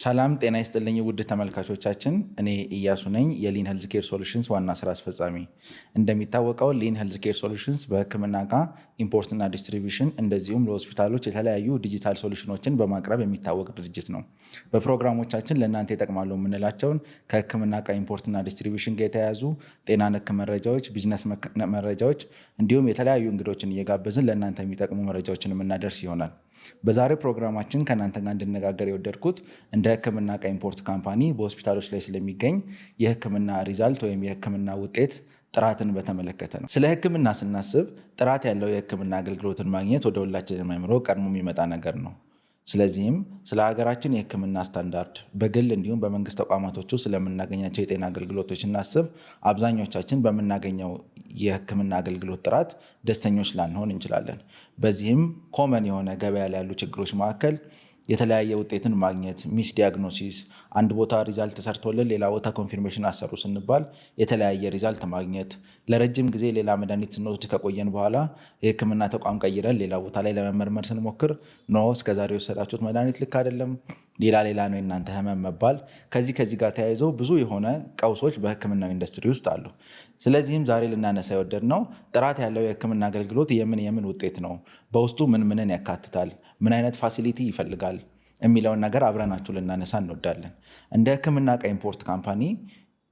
ሰላም ጤና ይስጥልኝ ውድ ተመልካቾቻችን፣ እኔ እያሱ ነኝ የሊን Healthcare Solutions ዋና ስራ አስፈጻሚ። እንደሚታወቀው ሊን Healthcare Solutions በሕክምና እቃ import ና distribution እንደዚሁም ለሆስፒታሎች የተለያዩ digital solution ኦችን በማቅረብ የሚታወቅ ድርጅት ነው። በፕሮግራሞቻችን ለእናንተ ይጠቅማሉ የምንላቸውን ከሕክምና እቃ import ና distribution ጋር የተያያዙ ጤና ነክ መረጃዎች፣ ቢዝነስ መረጃዎች እንዲሁም የተለያዩ እንግዶችን እየጋበዝን ለእናንተ የሚጠቅሙ መረጃዎችን የምናደርስ ይሆናል። በዛሬው ፕሮግራማችን ከእናንተ ጋር እንድነጋገር የወደድኩት እንደ ህክምና እቃ import company በሆስፒታሎች ላይ ስለሚገኝ የህክምና result ወይም የህክምና ውጤት ጥራትን በተመለከተ ነው። ስለ ህክምና ስናስብ ጥራት ያለው የህክምና አገልግሎትን ማግኘት ወደ ሁላችንም አእምሮ ቀድሞ የሚመጣ ነገር ነው። ስለዚህም ስለ ሀገራችን የህክምና ስታንዳርድ በግል እንዲሁም በመንግስት ተቋማቶች ውስጥ ስለምናገኛቸው የጤና አገልግሎቶች ስናስብ አብዛኞቻችን በምናገኘው የህክምና አገልግሎት ጥራት ደስተኞች ላንሆን እንችላለን። በዚህም common የሆነ ገበያ ላይ ያሉ ችግሮች መካከል የተለያየ ውጤትን ማግኘት፣ misdiagnosis፣ አንድ ቦታ result ተሰርቶልን ሌላ ቦታ confirmation አሰሩ ስንባል የተለያየ result ማግኘት፣ ለረጅም ጊዜ ሌላ መድኃኒት ስንወስድ ከቆየን በኋላ የህክምና ተቋም ቀይረን ሌላ ቦታ ላይ ለመመርመር ስንሞክር no፣ እስከዛሬ የወሰዳችሁት መድኃኒት ልክ አይደለም፣ ሌላ ሌላ ነው የእናንተ ህመም መባል፣ ከዚህ ጋር ተያይዞ ብዙ የሆነ ቀውሶች በህክምናው ኢንዱስትሪ ውስጥ አሉ። ስለዚህም ዛሬ ልናነሳ የወደድነው ጥራት ያለው የህክምና አገልግሎት የምን የምን ውጤት ነው፣ በውስጡ ምን ምንን ያካትታል፣ ምን አይነት facility ይፈልጋል የሚለውን ነገር አብረናችሁ ልናነሳ እንወዳለን። እንደ ህክምና እቃ import company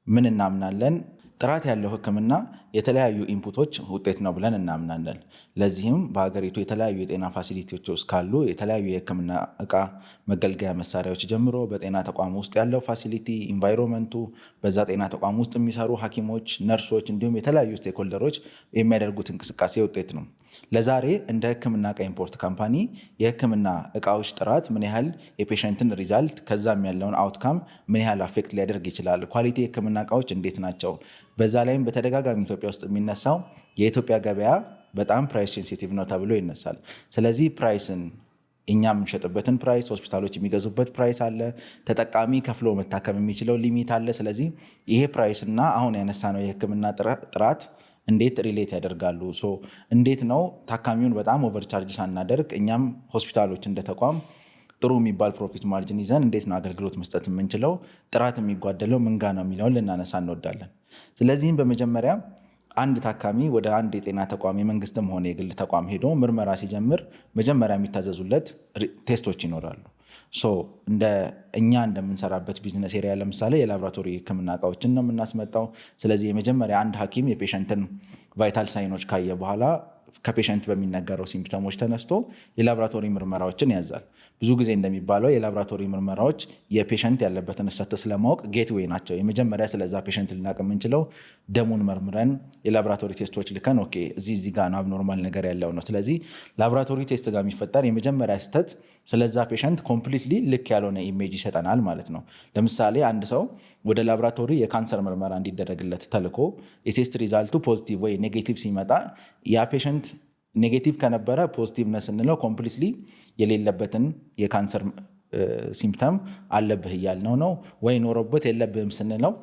ምን እናምናለን? ጥራት ያለው ህክምና የተለያዩ input ኦች ውጤት ነው ብለን እናምናለን። ለዚህም በሀገሪቱ የተለያዩ የጤና facility ዎች ውስጥ ካሉ የተለያዩ የህክምና እቃ መገልገያ መሳሪያዎች ጀምሮ በጤና ተቋም ውስጥ ያለው facility፣ environment ኡ፣ በዛ ጤና ተቋም ውስጥ የሚሰሩ ሐኪሞች፣ ነርሶች እንዲሁም የተለያዩ stakeholder ኦች የሚያደርጉት እንቅስቃሴ ውጤት ነው። ለዛሬ እንደ ህክምና እቃ import company የህክምና እቃዎች ጥራት ምን ያህል የ patient ን result ከዛም ያለውን outcome ምን ያህል affect ሊያደርግ ይችላል፣ quality የህክምና እቃዎች እንዴት ናቸው፣ በዛ ላይም በተደጋጋሚ ኢትዮጵያ ውስጥ የሚነሳው የኢትዮጵያ ገበያ በጣም price sensitive ነው ተብሎ ይነሳል። ስለዚህ price ን እኛ የምንሸጥበትን price፣ ሆስፒታሎች የሚገዙበት price አለ፣ ተጠቃሚ ከፍሎ መታከም የሚችለው limit አለ። ስለዚህ ይሄ price እና አሁን ያነሳነው የህክምና ጥራት እንዴት relate ያደርጋሉ? So እንዴት ነው ታካሚውን በጣም overcharge ሳናደርግ እኛም ሆስፒታሎች እንደ ተቋም ጥሩ የሚባል profit margin ይዘን እንዴት ነው አገልግሎት መስጠት የምንችለው፣ ጥራት የሚጓደለው ምን ጋ ነው የሚለውን ልናነሳ እንወዳለን። ስለዚህም በመጀመሪያ አንድ ታካሚ ወደ አንድ የጤና ተቋም የመንግስትም ሆነ የግል ተቋም ሄዶ ምርመራ ሲጀምር መጀመሪያ የሚታዘዙለት test ኦች ይኖራሉ። So እንደ እኛ እንደምንሰራበት business area ለምሳሌ የላብራቶሪ ህክምና እቃዎችን ነው የምናስመጣው። ስለዚህ የመጀመሪያ አንድ ሐኪም የ patient ን vital sign ኦች ካየ በኋላ ከ patient በሚነገረው symptom ኦች ተነስቶ የላብራቶሪ ምርመራዎችን ያዛል። ብዙ ጊዜ እንደሚባለው የላብራቶሪ ምርመራዎች የ patient ያለበትን status ለማወቅ gateway ናቸው። የመጀመሪያ ስለዛ patient ልናውቅ የምንችለው ደሙን መርምረን የላብራቶሪ test ኦች ልከን okay እዚህ እዚህ ጋር ነው abnormal ነገር ያለው ነው። ስለዚህ ላብራቶሪ test ጋር የሚፈጠር የመጀመሪያ ስህተት ስለዛ patient completely ልክ ያልሆነ image ይሰጠናል ማለት ነው። ለምሳሌ አንድ ሰው ወደ ላብራቶሪ የካንሰር ምርመራ እንዲደረግለት ተልኮ የ test result ኡ positive ወይ negative ሲመጣ ያ patient negative ከነበረ positive ነህ ስንለው completely የሌለበትን የካንሰር symptom አለብህ እያልነው ነው። ወይ ኖሮበት የለብህም ስንለው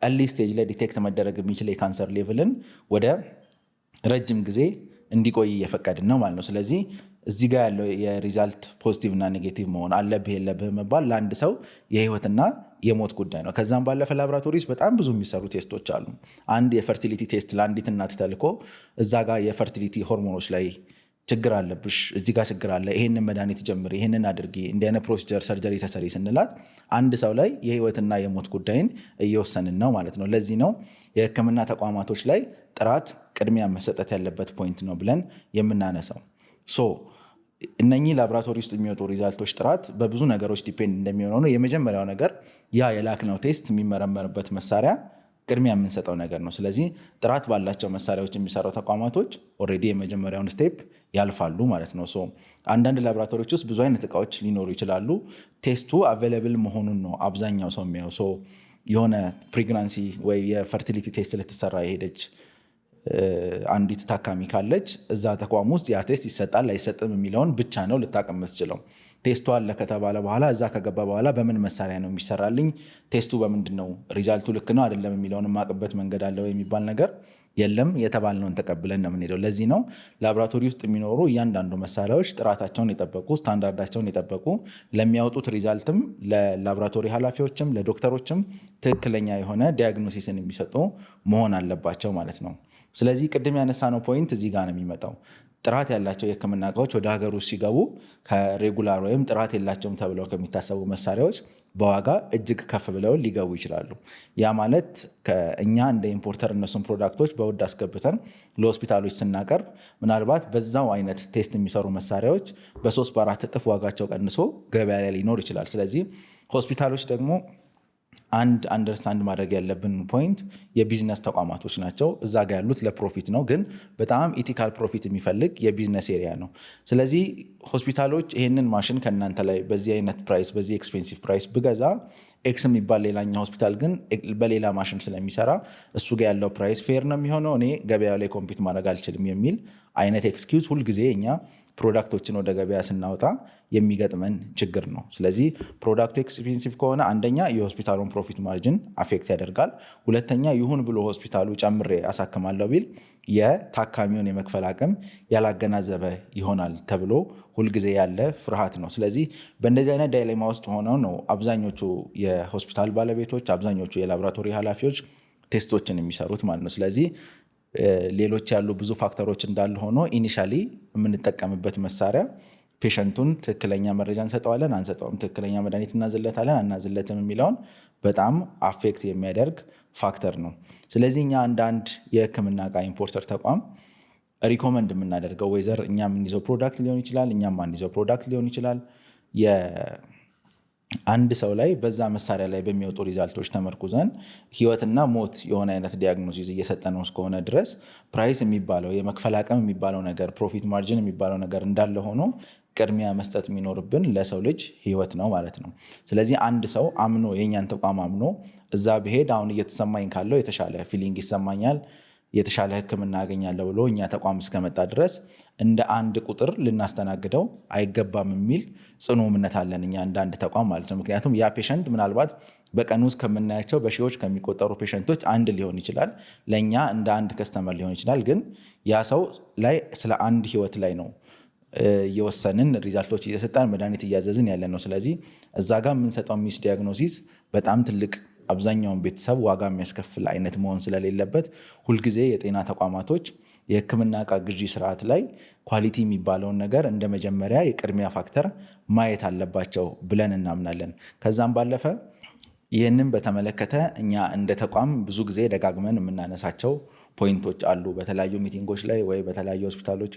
early stage ላይ detect መደረግ የሚችል የካንሰር level ን ወደ ረጅም ጊዜ እንዲቆይ እየፈቀድን ነው ማለት ነው። ስለዚህ እዚህ ጋር ያለው የ result positive እና negative መሆን፣ አለብህ የለብህም መባል ለአንድ ሰው የህይወትና የሞት ጉዳይ ነው። ከዛም ባለፈ ላብራቶሪ ውስጥ በጣም ብዙ የሚሰሩ test ኦች አሉ። አንድ የ fertility test ለአንዲት እናት ተልኮ እዛ ጋር የ fertility ሆርሞኖች ላይ ችግር አለብሽ፣ እዚህ ጋር ችግር አለ፣ ይሄንን መድኃኒት ጀምሪ፣ ይሄንን አድርጊ፣ እንዲህ አይነት procedure surgery ተሰሪ ስንላት አንድ ሰው ላይ የህይወትና የሞት ጉዳይን እየወሰንን ነው ማለት ነው። ለዚህ ነው የህክምና ተቋማቶች ላይ ጥራት ቅድሚያ መሰጠት ያለበት point ነው ብለን የምናነሳው። So እነኚህ ላብራቶሪ ውስጥ የሚወጡ result ኦች ጥራት በብዙ ነገሮች depend እንደሚሆነው ነው። የመጀመሪያው ነገር ያ የላክነው test የሚመረመርበት መሳሪያ ቅድሚያ የምንሰጠው ነገር ነው። ስለዚህ ጥራት ባላቸው መሳሪያዎች የሚሰሩ ተቋማቶች already የመጀመሪያውን step ያልፋሉ ማለት ነው። So አንዳንድ ላብራቶሪዎች ውስጥ ብዙ አይነት እቃዎች ሊኖሩ ይችላሉ። test ኡ available መሆኑን ነው አብዛኛው ሰው የሚያየው። So የሆነ pregnancy ወይ የ fertility test ልትሰራ የሄደች አንዲት ታካሚ ካለች እዛ ተቋም ውስጥ ያ test ይሰጣል አይሰጥም የሚለውን ብቻ ነው ልታውቅ የምትችለው። Test ኡ አለ ከተባለ በኋላ፣ እዛ ከገባ በኋላ በምን መሳሪያ ነው የሚሰራልኝ፣ test ኡ በምንድን ነው፣ result ኡ ልክ ነው አይደለም የሚለውን የማውቅበት መንገድ አለው የሚባል ነገር የለም። የተባልነውን ተቀብለን ነው የምንሄደው። ለዚህ ነው ላቦራቶሪ ውስጥ የሚኖሩ እያንዳንዱ መሳሪያዎች ጥራታቸውን የጠበቁ፣ ስታንዳርዳቸውን የጠበቁ፣ ለሚያወጡት result ም ለላቦራቶሪ ኃላፊዎችም ለዶክተሮችም ትክክለኛ የሆነ diagnosis ን የሚሰጡ መሆን አለባቸው ማለት ነው። ስለዚህ ቅድም ያነሳነው point እዚህ ጋር ነው የሚመጣው። ጥራት ያላቸው የሕክምና እቃዎች ወደ ሀገር ውስጥ ሲገቡ ከ regular ወይም ጥራት የላቸውም ተብለው ከሚታሰቡ መሳሪያዎች በዋጋ እጅግ ከፍ ብለው ሊገቡ ይችላሉ። ያ ማለት እኛ እንደ importer እነሱን product ኦች በውድ አስገብተን ለሆስፒታሎች ስናቀርብ ምናልባት በዛው አይነት test የሚሰሩ መሳሪያዎች በ3 በ4 እጥፍ ዋጋቸው ቀንሶ ገበያ ላይ ሊኖር ይችላል። ስለዚህ ሆስፒታሎች ደግሞ አንድ understand ማድረግ ያለብን point የቢዝነስ ተቋማቶች ናቸው። እዛ ጋ ያሉት ለ profit ነው፣ ግን በጣም ethical profit የሚፈልግ የ business area ነው። ስለዚህ ሆስፒታሎች ይሄንን ማሽን ከእናንተ ላይ በዚህ አይነት price፣ በዚህ expensive price ብገዛ፣ X የሚባል ሌላኛው ሆስፒታል ግን በሌላ ማሽን ስለሚሰራ እሱ ጋ ያለው price fair ነው የሚሆነው፣ እኔ ገበያው ላይ compete ማድረግ አልችልም የሚል አይነት excuse ሁልጊዜ እኛ product ኦችን ወደ ገበያ ስናወጣ የሚገጥመን ችግር ነው። ስለዚህ product ኡ expensive ከሆነ አንደኛ የሆስፒታሉን profit margin affect ያደርጋል። ሁለተኛ ይሁን ብሎ ሆስፒታሉ ጨምሬ አሳክማለሁ ቢል የታካሚውን የመክፈል አቅም ያላገናዘበ ይሆናል ተብሎ ሁልጊዜ ያለ ፍርሃት ነው። ስለዚህ በእንደዚህ አይነት dilemma ውስጥ ሆነው ነው አብዛኞቹ የሆስፒታል ባለቤቶች፣ አብዛኞቹ የላቦራቶሪ ኃላፊዎች test ኦችን የሚሰሩት ማለት ነው። ስለዚህ ሌሎች ያሉ ብዙ factor ኦች እንዳሉ ሆኖ initially የምንጠቀምበት መሳሪያ patient ኡን ትክክለኛ መረጃ እንሰጠዋለን አንሰጠውም፣ ትክክለኛ መድኃኒት እናዝለታለን አናዝለትም የሚለውን በጣም affect የሚያደርግ factor ነው። ስለዚህ እኛ እንደ አንድ የሕክምና እቃ importer ተቋም recommend የምናደርገው whether እኛ የምንይዘው product ሊሆን ይችላል፣ እኛ የማንይዘው product ሊሆን ይችላል፣ አንድ ሰው ላይ በዛ መሳሪያ ላይ በሚወጡ result ኦች ተመርኩዘን ህይወትና ሞት የሆነ አይነት diagnosis እየሰጠነው እስከሆነ ድረስ price የሚባለው፣ የመክፈል አቅም የሚባለው ነገር፣ profit margin የሚባለው ነገር እንዳለ ሆኖ ቅድሚያ መስጠት የሚኖርብን ለሰው ልጅ ህይወት ነው ማለት ነው። ስለዚህ አንድ ሰው አምኖ፣ የእኛን ተቋም አምኖ እዛ ብሄድ አሁን እየተሰማኝ ካለው የተሻለ feeling ይሰማኛል፣ የተሻለ ሕክምና አገኛለሁ ብሎ እኛ ተቋም እስከመጣ ድረስ እንደ አንድ ቁጥር ልናስተናግደው አይገባም የሚል ጽኑ እምነት አለን እኛ እንደ አንድ ተቋም ማለት ነው። ምክንያቱም ያ patient ምናልባት በቀን ውስጥ ከምናያቸው በሺዎች ከሚቆጠሩ patient ኦች አንድ ሊሆን ይችላል። ለእኛ እንደ አንድ customer ሊሆን ይችላል። ግን ያ ሰው ላይ ስለ አንድ ህይወት ላይ ነው እየወሰንን፣ result ኦች እየሰጠን፣ መድኃኒት እያዘዝን ያለ ነው። ስለዚህ እዛ ጋር የምንሰጠው misdiagnosis በጣም ትልቅ አብዛኛውን ቤተሰብ ዋጋ የሚያስከፍል አይነት መሆን ስለሌለበት ሁልጊዜ የጤና ተቋማቶች የህክምና እቃ ግዢ ስርዓት ላይ quality የሚባለውን ነገር እንደ መጀመሪያ የቅድሚያ factor ማየት አለባቸው ብለን እናምናለን። ከዛም ባለፈ ይህንን በተመለከተ እኛ እንደ ተቋም ብዙ ጊዜ ደጋግመን የምናነሳቸው point ኦች አሉ። በተለያዩ meeting ኦች ላይ ወይ በተለያዩ ሆስፒታሎች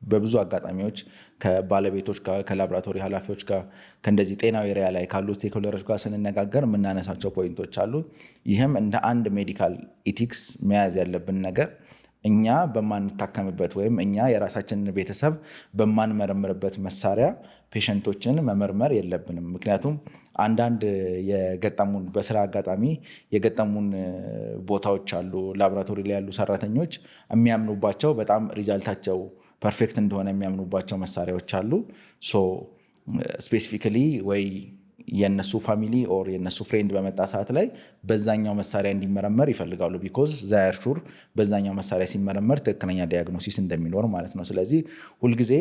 በብዙ አጋጣሚዎች ከባለቤቶች ጋር፣ ከላቦራቶሪ ኃላፊዎች ጋር፣ ከእንደዚህ ጤናው area ላይ ካሉ stakeholder ኦች ጋር ስንነጋገር የምናነሳቸው point ኦች አሉ። ይህም እንደ አንድ medical ethics መያዝ ያለብን ነገር እኛ በማንታከምበት ወይም እኛ የራሳችንን ቤተሰብ በማንመረምርበት መሳሪያ patient ኦችን መመርመር የለብንም። ምክንያቱም አንዳንድ የገጠሙን፣ በስራ አጋጣሚ የገጠሙን ቦታዎች አሉ። ላቦራቶሪ ላይ ያሉ ሰራተኞች የሚያምኑባቸው፣ በጣም result ኣቸው perfect እንደሆነ የሚያምኑባቸው መሳሪያዎች አሉ። So specifically ወይ የእነሱ family or የእነሱ friend በመጣ ሰዓት ላይ በዛኛው መሳሪያ እንዲመረመር ይፈልጋሉ። Because they're sure በዛኛው መሳሪያ ሲመረመር ትክክለኛ diagnosis እንደሚኖር ማለት ነው። ስለዚህ ሁልጊዜ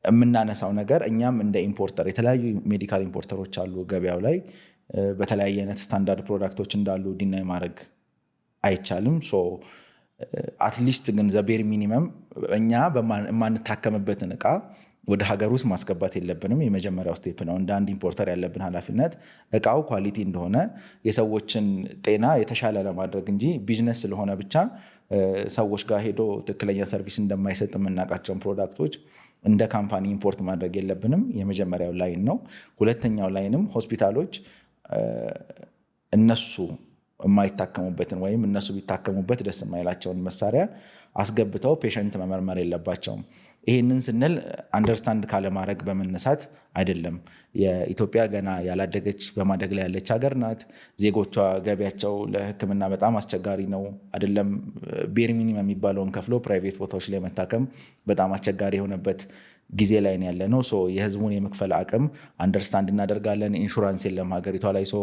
የምናነሳው ነገር እኛም እንደ importer፣ የተለያዩ medical importer ኦች አሉ ገበያው ላይ፣ በተለያየ አይነት standard product ኦች እንዳሉ deny ማድረግ አይቻልም። At least ግን the bare minimum እኛ የማንታከምበትን እቃ ወደ ሀገር ውስጥ ማስገባት የለብንም። የመጀመሪያው step ነው። እንደ አንድ importer ያለብን ኃላፊነት እቃው quality እንደሆነ የሰዎችን ጤና የተሻለ ለማድረግ እንጂ ቢዝነስ ስለሆነ ብቻ ሰዎች ጋር ሄዶ ትክክለኛ service እንደማይሰጥ የምናውቃቸውን product ኦች እንደ company import ማድረግ የለብንም። የመጀመሪያው line ነው። ሁለተኛው line ም ሆስፒታሎች እነሱ የማይታከሙበትን ወይም እነሱ ቢታከሙበት ደስ የማይላቸውን መሳሪያ አስገብተው patient መመርመር የለባቸውም። ይህንን ስንል understand ካለማድረግ በመነሳት አይደለም። የኢትዮጵያ ገና ያላደገች፣ በማደግ ላይ ያለች ሀገር ናት። ዜጎቿ ገቢያቸው ለሕክምና በጣም አስቸጋሪ ነው። አይደለም bare minimum የሚባለውን ከፍሎ private ቦታዎች ላይ መታከም በጣም አስቸጋሪ የሆነበት ጊዜ ላይ ነው ያለነው። So የህዝቡን የመክፈል አቅም understand እናደርጋለን። ኢንሹራንስ የለም ሀገሪቷ ላይ። So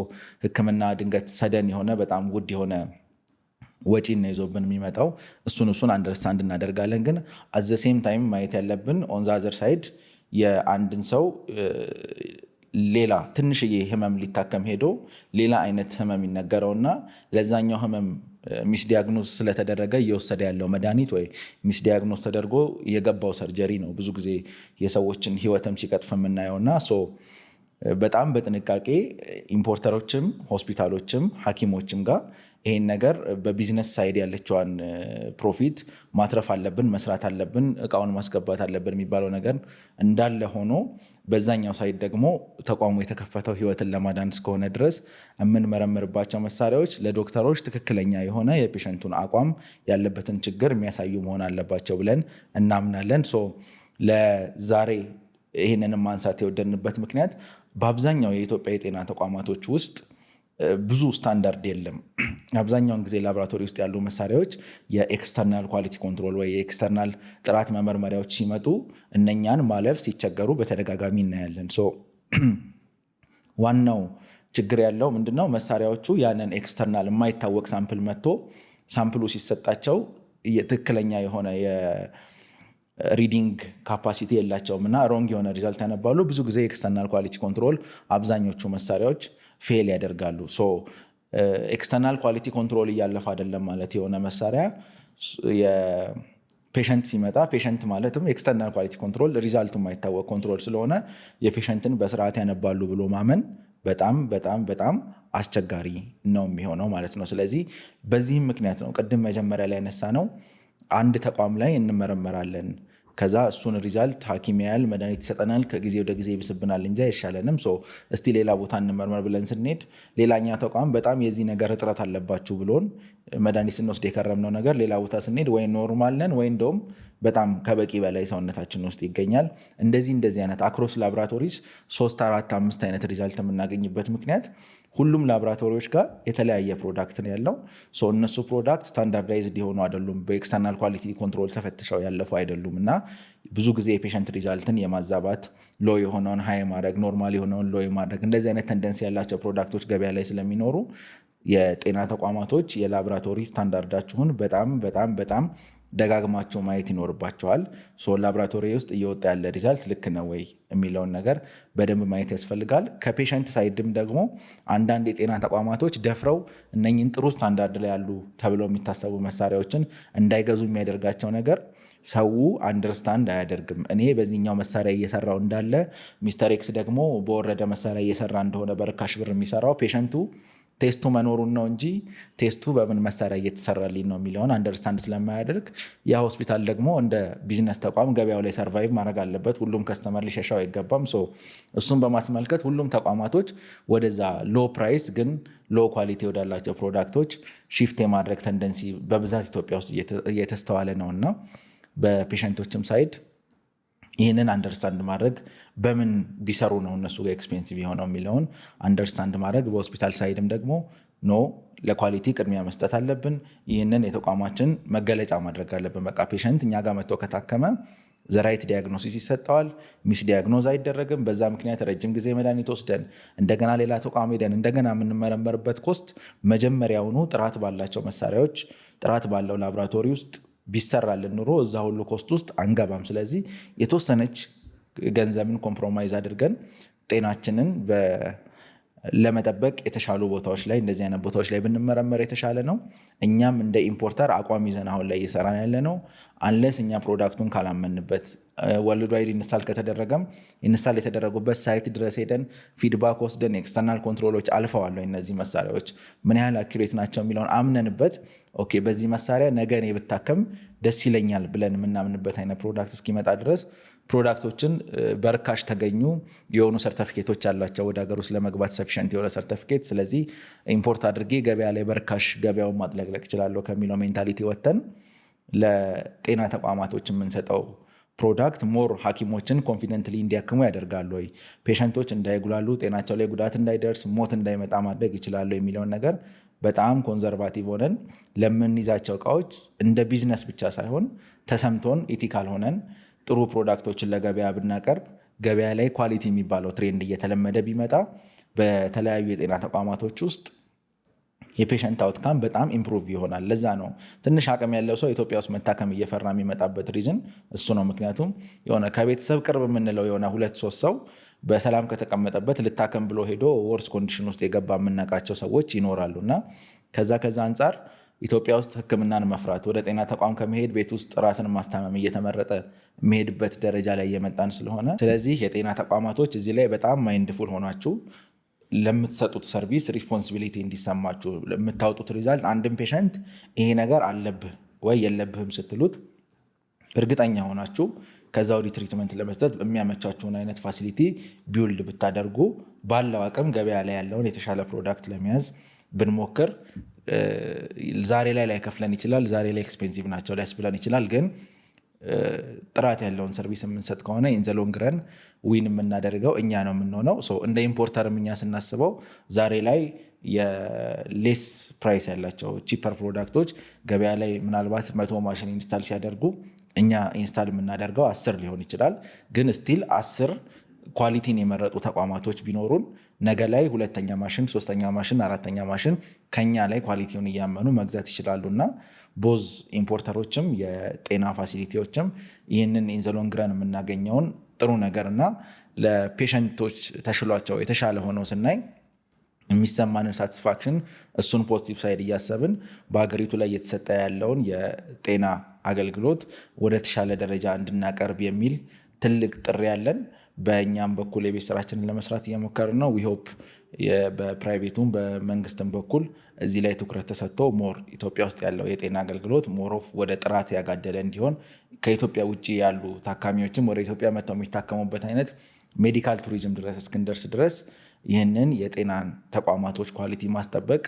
ሕክምና ድንገት sudden የሆነ በጣም ውድ የሆነ ወጪ ነው ይዞብን የሚመጣው። እሱን understand እናደርጋለን። ግን at the same time ማየት ያለብን on the other side የአንድን ሰው ሌላ ትንሽዬ ህመም ሊታከም ሄዶ ሌላ አይነት ህመም ይነገረውና ለዛኛው ህመም misdiagnose ስለተደረገ እየወሰደ ያለው መድኃኒት ወይ misdiagnose ተደርጎ የገባው surgery ነው ብዙ ጊዜ የሰዎችን ህይወትም ሲቀጥፍ የምናየው። እና so በጣም በጥንቃቄ importer ኦችም፣ ሆስፒታሎችም፣ ሐኪሞችም ጋር ይሄን ነገር በ business side ያለችዋን profit ማትረፍ አለብን፣ መስራት አለብን፣ እቃውን ማስገባት አለብን የሚባለው ነገር እንዳለ ሆኖ በዛኛው side ደግሞ ተቋሙ የተከፈተው ህይወትን ለማዳን እስከሆነ ድረስ የምንመረምርባቸው መሳሪያዎች ለዶክተሮች ትክክለኛ የሆነ የ patient ኡን አቋም፣ ያለበትን ችግር የሚያሳዩ መሆን አለባቸው ብለን እናምናለን። So ለዛሬ ይህንን ማንሳት የወደድንበት ምክንያት በአብዛኛው የኢትዮጵያ የጤና ተቋማቶች ውስጥ ብዙ ስታንዳርድ የለም። አብዛኛውን ጊዜ ላቦራቶሪ ውስጥ ያሉ መሳሪያዎች የ external quality control ወይ የ external ጥራት መመርመሪያዎች ሲመጡ እነኛን ማለፍ ሲቸገሩ በተደጋጋሚ እናያለን። So ዋናው ችግር ያለው ምንድነው? መሳሪያዎቹ ያንን external የማይታወቅ sample መጥቶ sample ኡ ሲሰጣቸው ትክክለኛ የሆነ reading capacity የላቸውም እና wrong የሆነ result ያነባሉ። ብዙ ጊዜ external quality control አብዛኞቹ መሳሪያዎች fail ያደርጋሉ። So external quality control እያለፈ አይደለም ማለት የሆነ መሳሪያ የ patient ሲመጣ፣ patient ማለትም external quality control result ኡ የማይታወቅ control ስለሆነ የ patient ን በስርዓት ያነባሉ ብሎ ማመን በጣም በጣም በጣም አስቸጋሪ ነው የሚሆነው ማለት ነው። ስለዚህ በዚህም ምክንያት ነው ቅድም መጀመሪያ ላይ ያነሳነው፣ አንድ ተቋም ላይ እንመረመራለን። ከዛ እሱን result ሐኪም ያያል፣ መድኃኒት ይሰጠናል። ከጊዜ ወደ ጊዜ ይብስብናል እንጂ አይሻለንም። So እስቲ ሌላ ቦታ እንመርመር ብለን ስንሄድ ሌላኛ ተቋም በጣም የዚህ ነገር እጥረት አለባችሁ ብሎን መድኃኒት ስንወስድ የከረምነው ነገር ሌላ ቦታ ስንሄድ ወይ normal ነን ወይ እንደውም በጣም ከበቂ በላይ ሰውነታችን ውስጥ ይገኛል። እንደዚህ እንደዚህ አይነት across laboratories ሶስት፣ አራት፣ አምስት አይነት result የምናገኝበት ምክንያት ሁሉም ላቦራቶሪዎች ጋር የተለያየ product ነው ያለው። So እነሱ product standardized የሆኑ አይደሉም። በ external quality control ተፈትሸው ያለፉ አይደሉም እና ብዙ ጊዜ የ patient result ን የማዛባት፣ low የሆነውን high ማድረግ፣ normal የሆነውን low ማድረግ እንደዚህ አይነት tendency ያላቸው product ኦች ገበያ ላይ ስለሚኖሩ የጤና ተቋማቶች የላቦራቶሪ ስታንዳርዳችሁን በጣም በጣም በጣም ደጋግማችሁ ማየት ይኖርባችኋል። So ላቦራቶሪ ውስጥ እየወጣ ያለ result ልክ ነው ወይ የሚለውን ነገር በደንብ ማየት ያስፈልጋል። ከ patient side ም ደግሞ አንዳንድ የጤና ተቋማቶች ደፍረው እነኝን ጥሩ ስታንዳርድ ላይ ያሉ ተብለው የሚታሰቡ መሳሪያዎችን እንዳይገዙ የሚያደርጋቸው ነገር ሰው understand አያደርግም። እኔ በዚህኛው መሳሪያ እየሰራው እንዳለ Mister X ደግሞ በወረደ መሳሪያ እየሰራ እንደሆነ፣ በርካሽ ብር የሚሰራው patient ኡ test ኡ መኖሩን ነው እንጂ test ኡ በምን መሳሪያ እየተሰራልኝ ነው የሚለውን understand ስለማያደርግ ያ ሆስፒታል ደግሞ እንደ ቢዝነስ ተቋም ገበያው ላይ survive ማድረግ አለበት። ሁሉም customer ሊሸሻው አይገባም። So እሱን በማስመልከት ሁሉም ተቋማቶች ወደዛ low price ግን low quality ወዳላቸው product ኦች shift የማድረግ tendency በብዛት ኢትዮጵያ ውስጥ እየተስተዋለ ነው። እና በ patient ኦችም side ይህንን understand ማድረግ፣ በምን ቢሰሩ ነው እነሱ ጋር expensive የሆነው የሚለውን understand ማድረግ፣ በሆስፒታል side ም ደግሞ no ለ quality ቅድሚያ መስጠት አለብን። ይህንን የተቋማችን መገለጫ ማድረግ አለብን። በቃ patient እኛ ጋር መጥቶ ከታከመ the right diagnosis ይሰጠዋል። Misdiagnose አይደረግም። በዛ ምክንያት ረጅም ጊዜ መድኃኒት ወስደን እንደገና ሌላ ተቋም ሄደን እንደገና የምንመረመርበት cost መጀመሪያውኑ ጥራት ባላቸው መሳሪያዎች፣ ጥራት ባለው ላቦራቶሪ ውስጥ ቢሰራልን ኑሮ እዛ ሁሉ cost ውስጥ አንገባም። ስለዚህ የተወሰነች ገንዘብን compromise አድርገን ጤናችንን ለመጠበቅ የተሻሉ ቦታዎች ላይ፣ እንደዚህ አይነት ቦታዎች ላይ ብንመረመር የተሻለ ነው። እኛም እንደ importer አቋም ይዘን አሁን ላይ እየሰራን ያለ ነው። Unless እኛ product ኡን ካላመንበት፣ worldwide install ከተደረገም install የተደረጉበት site ድረስ ሄደን feedback ወስደን external control ኦች አልፈዋል ወይ፣ እነዚህ መሳሪያዎች ምን ያህል accurate ናቸው የሚለውን አምነንበት፣ okay በዚህ መሳሪያ ነገ እኔ ብታከም ደስ ይለኛል ብለን የምናምንበት አይነት product እስኪመጣ ድረስ product ኦችን በርካሽ ተገኙ፣ የሆኑ ሰርተፊኬቶች አሏቸው ወደ ሀገር ውስጥ ለመግባት sufficient የሆነ ሰርተፊኬት፣ ስለዚህ import አድርጌ ገበያ ላይ በርካሽ ገበያውን ማጥለቅለቅ እችላለሁ ከሚለው mentality ወጥተን ለጤና ተቋማቶች የምንሰጠው product more ሐኪሞችን confidently እንዲያክሙ ያደርጋሉ ወይ፣ patient ኦች እንዳይጉላሉ፣ ጤናቸው ላይ ጉዳት እንዳይደርስ፣ ሞት እንዳይመጣ ማድረግ ይችላሉ የሚለውን ነገር በጣም conservative ሆነን ለምንይዛቸው እቃዎች እንደ ቢዝነስ ብቻ ሳይሆን ተሰምቶን ethical ሆነን ጥሩ product ኦችን ለገበያ ብናቀርብ፣ ገበያ ላይ quality የሚባለው trend እየተለመደ ቢመጣ በተለያዩ የጤና ተቋማቶች ውስጥ የ patient outcome በጣም improve ይሆናል። ለዛ ነው ትንሽ አቅም ያለው ሰው ኢትዮጵያ ውስጥ መታከም እየፈራ የሚመጣበት reason እሱ ነው። ምክንያቱም የሆነ ከቤተሰብ ቅርብ የምንለው የሆነ ሁለት ሶስት ሰው በሰላም ከተቀመጠበት ልታከም ብሎ ሄዶ worse condition ውስጥ የገባ የምናውቃቸው ሰዎች ይኖራሉ። እና ከዛ አንጻር ኢትዮጵያ ውስጥ ሕክምናን መፍራት፣ ወደ ጤና ተቋም ከመሄድ ቤት ውስጥ ራስን ማስታመም እየተመረጠ የሚሄድበት ደረጃ ላይ እየመጣን ስለሆነ፣ ስለዚህ የጤና ተቋማቶች እዚህ ላይ በጣም mindful ሆናችሁ ለምትሰጡት service responsibility እንዲሰማችሁ፣ ለምታወጡት result አንድን patient ይሄ ነገር አለብህ ወይ የለብህም ስትሉት እርግጠኛ ሆናችሁ ከዛ ወዲህ treatment ለመስጠት የሚያመቻችሁን አይነት facility build ብታደርጉ፣ ባለው አቅም ገበያ ላይ ያለውን የተሻለ product ለመያዝ ብንሞክር፣ ዛሬ ላይ ላይከፍለን ይችላል። ዛሬ ላይ expensive ናቸው ሊያስብለን ይችላል። ግን ጥራት ያለውን service የምንሰጥ ከሆነ in the long run win የምናደርገው እኛ ነው የምንሆነው። እንደ importer ም እኛ ስናስበው ዛሬ ላይ የ less price ያላቸው cheaper product ኦች ገበያ ላይ ምናልባት 100 ማሽን install ሲያደርጉ እኛ install የምናደርገው 10 ሊሆን ይችላል። ግን still 10 quality ን የመረጡ ተቋማቶች ቢኖሩን ነገ ላይ ሁለተኛ ማሽን፣ ሶስተኛ ማሽን፣ አራተኛ ማሽን ከኛ ላይ quality ውን እያመኑ መግዛት ይችላሉ። እና both importer ኦችም የጤና facility ዎችም ይህንን in the long run የምናገኘውን ጥሩ ነገር እና ለ patient ኦች ተሽሏቸው የተሻለ ሆነው ስናይ የሚሰማንን satisfaction፣ እሱን positive side እያሰብን በሀገሪቱ ላይ እየተሰጠ ያለውን የጤና አገልግሎት ወደ ተሻለ ደረጃ እንድናቀርብ የሚል ትልቅ ጥሪ ያለን። በእኛም በኩል የቤት ስራችንን ለመስራት እየሞከርን ነው። We hope በ private ኡም በመንግስትም በኩል እዚህ ላይ ትኩረት ተሰጥቶ more ኢትዮጵያ ውስጥ ያለው የጤና አገልግሎት more of ወደ ጥራት ያጋደለ እንዲሆን፣ ከኢትዮጵያ ውጭ ያሉ ታካሚዎችም ወደ ኢትዮጵያ መጥተው የሚታከሙበት አይነት medical tourism ድረስ እስክንደርስ ድረስ ይህንን የጤናን ተቋማቶች quality ማስጠበቅ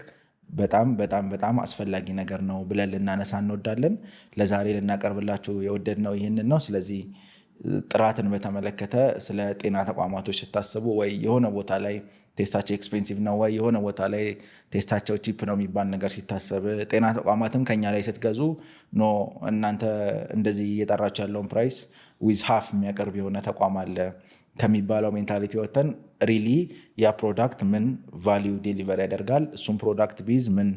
በጣም በጣም በጣም አስፈላጊ ነገር ነው ብለን ልናነሳ እንወዳለን። ለዛሬ ልናቀርብላችሁ የወደድነው ይህንን ነው። ስለዚህ ጥራትን በተመለከተ ስለ ጤና ተቋማቶች ስታስቡ ወይ የሆነ ቦታ ላይ test ኣቸው expensive ነው ወይ የሆነ ቦታ ላይ test ኣቸው cheap ነው የሚባል ነገር ሲታሰብ፣ ጤና ተቋማትም ከኛ ላይ ስትገዙ no እናንተ እንደዚህ እየጠራችሁ ያለውን price with half የሚያቀርብ የሆነ ተቋም አለ ከሚባለው mentality ወጥተን really ያ product ምን value deliver ያደርጋል፣ እሱም product ቢይዝ ምን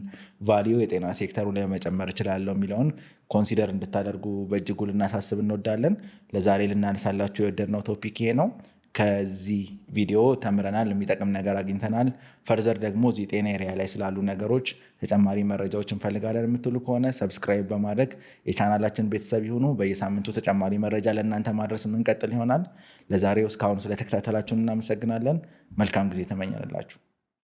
value የጤና ሴክተሩ ላይ መጨመር እችላለሁ የሚለውን consider እንድታደርጉ በእጅጉ ልናሳስብ እንወዳለን። ለዛሬ ልናነሳላችሁ የወደድነው topic ይሄ ነው። ከዚህ ቪዲዮ ተምረናል፣ የሚጠቅም ነገር አግኝተናል። Further ደግሞ እዚህ ጤና area ላይ ስላሉ ነገሮች ተጨማሪ መረጃዎች እንፈልጋለን የምትሉ ከሆነ subscribe በማድረግ የቻናላችን ቤተሰብ ይሁኑ። በየሳምንቱ ተጨማሪ መረጃ ለእናንተ ማድረስ የምንቀጥል ይሆናል። ለዛሬው እስካሁን ስለተከታተላችሁን እናመሰግናለን። መልካም ጊዜ ተመኘንላችሁ።